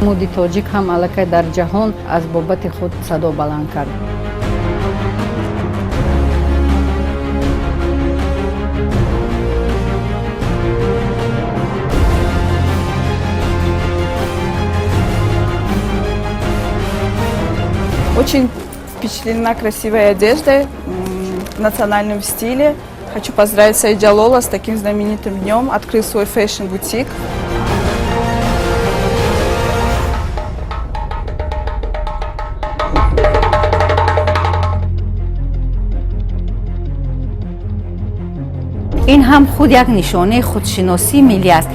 Мӯди тоҷик ҳам аллакай дар ҷаҳон аз бобати худ садо баланд кард. Очень впечатлена красивой одеждой в национальном стиле. Хочу поздравить Саидҷалола с таким знаменитым днем. Открыл свой фэшн-бутик. Ин ҳам худ як нишонаи худшиносии миллӣ аст.